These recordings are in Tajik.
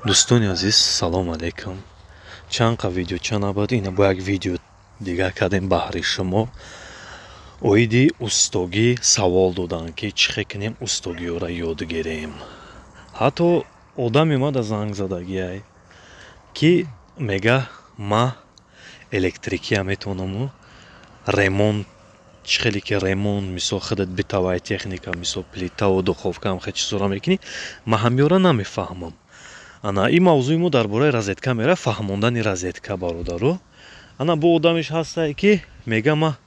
Дӯстони азиз, салом алейкум. Чанд қа видеоча набуд, ина бо як видео дигар кардем баҳри шумо. Оиди устогӣ савол доданд, ки чӣ хел кунем, устогиёра ёд гирем. Ҳатто одаме омада занг задагиай, ки мега: «Ма электрикия метавонаму ремонт, чӣ хеле ки ремонт, мисол, худат бытовая техника, мисол, плитаву духовка, ҳам хел чизора мекунӣ, ма ҳамёра намефаҳмам». Ана ин мавзӯи мо дар бораи розетка мера, фаҳмондани розетка, бародаро. Ана бо одамеш ҳастае, ки мега: «Ма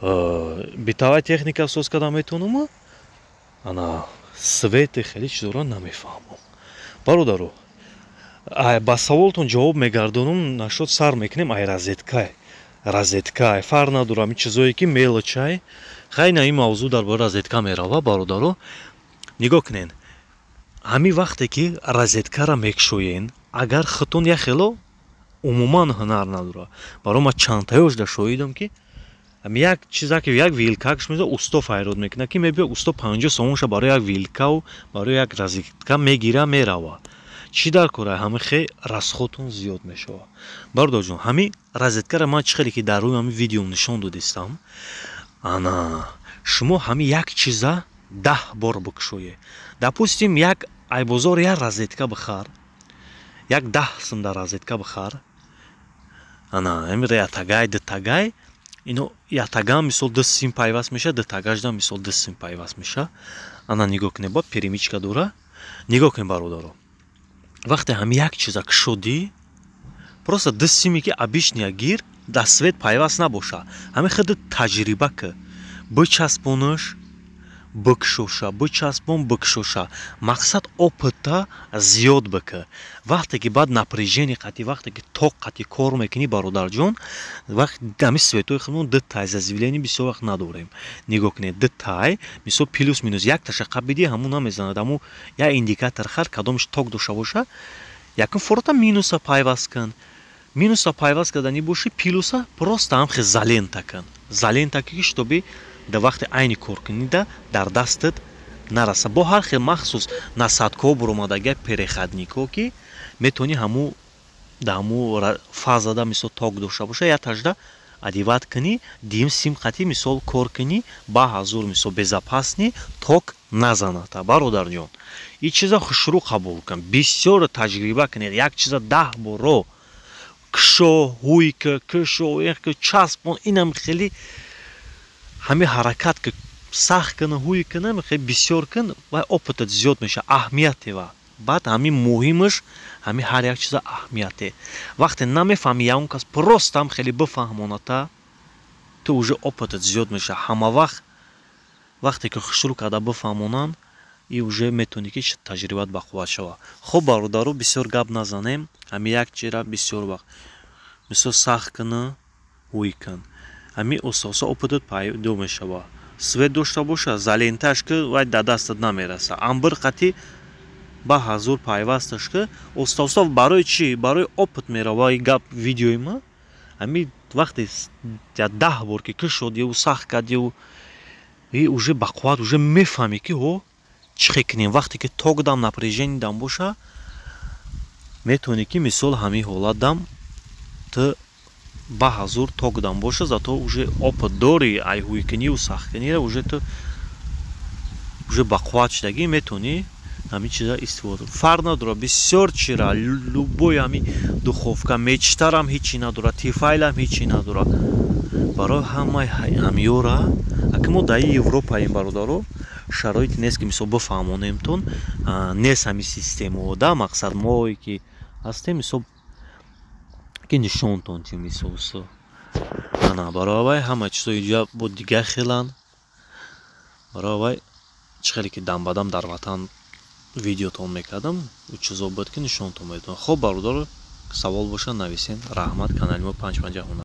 бытовая техника соз карда метавонаму ана свети хеле чизора намефаҳмам». Бародаро, ба саволтон ҷавоб мегардонам. Нашод сар мекунем ай розетка. Розетка фарқ надорам, ин чизое ки мелочай. Хайна, ин мавзӯъ дар бораи розетка мерава. Бародаро, нигоҳ кунед: ҳамин вақте ки розеткаро мекушоен, агар худтон як хело умуман ҳунар надорад, барои ма чандтаёшда шоҳидам, ки як чиза ки як вилкакш меза, усто файрод мекунад, ки мебиё усто, 50 сомонша барои як вилкау барои як розетка мегира, мерава. Чӣ дар кора? Ҳамин хе расходтон зиёд мешавад. Бародарҷон, ҳамин розеткаро ман чӣ хеле ки дар рӯи ҳамин видео нишон додистам, ана шумо ҳамин як чиза 10 бор бикушоед. Допустим, як айбозор як розетка бихар, як 10 сум дар розетка бихар. Ана ҳамин ятагай, дутагай, ино ятагам, мисол, ду сим пайваст мешавад, дутагашдам, мисол, ду сим пайваст мешавад. Ана нигоҳ кунед, бо перемычка дора. Нигоҳ кунед, бародаро, вақте ҳами як чиза кушодӣ, просто ду симе ки обычный гир, дар свет пайваст набоша, ҳамин худ таҷриба ки бичаспонаш, бикшоша, бичаспон, бикшоша. Мақсад, опыта зиёд бикӣ. Вақте ки баъд напряжение қатӣ, вақте ки ток қатӣ кор мекунӣ, бародарҷон, ҳами светои худмон ду тай заземление бисёр вақт надорем. Нигоҳ кунед, ду тай, мисол, плюс минус якташа қабидӣ, ҳамун намезанад. Ҳамун як индикатор хар, кадомаш ток дошта боша, якум форота минуса пайваст кун. Минуса пайваст карданӣ бошӣ, плюса просто ҳамхе изолента кун, изолента ки, чтобы дар вақти айни коркунида дар дастат нараса. Бо ҳар хел махсус насадкаҳо буромадага, переходникҳо, ки метавонӣ ҳаму дар ҳаму фазада, мисол, ток дошта боша, якташда одевать кунӣ, дим сим қатӣ, мисол, кор кунӣ, ба ҳазур, мисол, безопасный, ток назаната. Бародарҷон, ин чиза хушрӯ қабул кун, бисёр таҷриба кунед. Як чиза 10 боро кушо, ҳуй ки кушо, часпон, инам хеле ҳамин ҳаракат ки сахт кана, ҳуй кана, хеле бисёр кун, вай опытат зиёд мешавад. Аҳамияте ва баъд ҳамин муҳимаш, ҳамин ҳар як чиза аҳамияте. Вақте намефаҳми, ягон кас просто ҳам хеле бифаҳмоната, ту уже опытат зиёд мешавад. Ҳама вақт вақте ки хушрӯ карда бифаҳмонанд, и уже метавонӣ ки таҷрибаат бақувват шавад. Хуб, бародаро, бисёр гап назанем. Ҳамин як чира бисёр вақт, мисол, сахт кана, ҳуй кун, ҳамин оста оста опытат пайдо мешавад. Свет дошта боша, изоленташ ки, вай дар дастат намераса, амбир қатӣ ба ҳазур пайвасташ ки, оста оста. Барои чӣ? Барои опыт мерава. И гап видеои ма, ҳамин вақте 10 бор ки кушодиу сахт кардиу, и уже бақувват, уже мефаҳмӣ, ки ҳо, чӣ хел кунем. Вақте ки ток дам, напряжение дам боша, метавонӣ ки, мисол, ҳамин ҳолат дам ту ба ҳазур ток дам боша, зато уже опыт дорӣ, ай ҳуйкуниву сахткунира уже ту уже бақувват шудагӣ, метавонӣ ҳамин чиза истифода. Фарқ надорад, бисёр чира, любой ҳамин духовка, мечтарам ҳичи надорад, Тефалам ҳичи надорад. Барои ҳамаи ҳамёра, аки мо дар Европаем, бародаро, шароите нест, ки, мисол, бифаҳмонемтон, нест ҳамин системао да. Мақсад, мое ки ҳастем, мисол, ки нишонтон чи, мисол, ана барои вай ҳама чизо иҷа бо дигар хеланд. Барои вай чӣ хеле ки дамбадам дар ватан видеотон мекардам, ӯ чизо буд, ки нишонтон медодам. Хуб, бародаро, савол боша, нависен. Раҳмат. Канали мо панҷ панҷа ҳунар.